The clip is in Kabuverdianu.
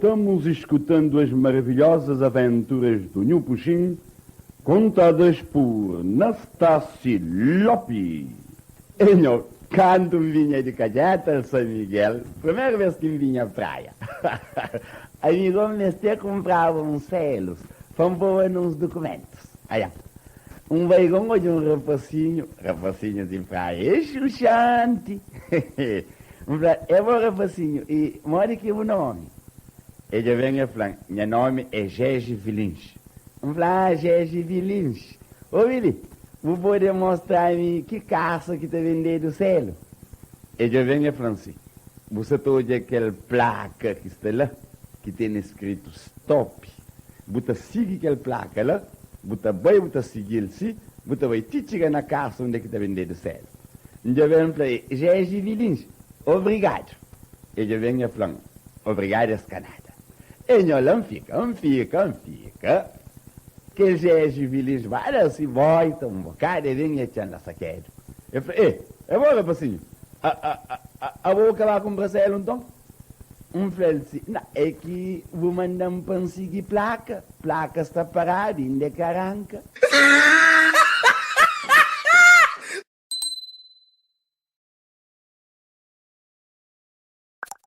Estamos escutando as maravilhosas aventuras do Nhu Puxin, contadas por Nastassi Lopi. Enho, kantu N vinha di Kadjeta al San Miguel, primeru bes ki N vinha praia, amigo N meste kunpraba uns selus pa N poba na uns dukumentus. Aian, N bai go N odja un rapasinhu, rapasinhus di praia é xuxanti! N fla, É bo rapasinhu, i modi ki bu nomi? E dja ben e fla-m, Nha nomi é Jeje Vilins. N fla, Ah, Jeje Vilins! Ô Vili, bu pode mostra-mi ki kasa ki ta vendedu selu? E dja ben e fla-m si, Bu sa ta odja kel plaka ki sta la, ki tene skritu Stop? Bu ta sigi kel plaka la, bu ta bai bu ta sigi-l si, bu ta bai ti txiga na kasa unde ki ta vendedu selu. N dja ben fla, Jeje Vilins, obrigadu. E dja ben e fla-m, Obrigadu es ka nada. E nho la N fika, N fika, N fika. Kel Jeje Vilins ba da si boita un bokadu, e ben e txa-m la sakedu. E fla, E, e bo rapasinhu, a, a, a, a, abo bu ka ba kunpra selu nton? N fla-l si, Na, é ki bu manda-m pa N sigi plaka, plaka sta paradu, inda e ka ranka.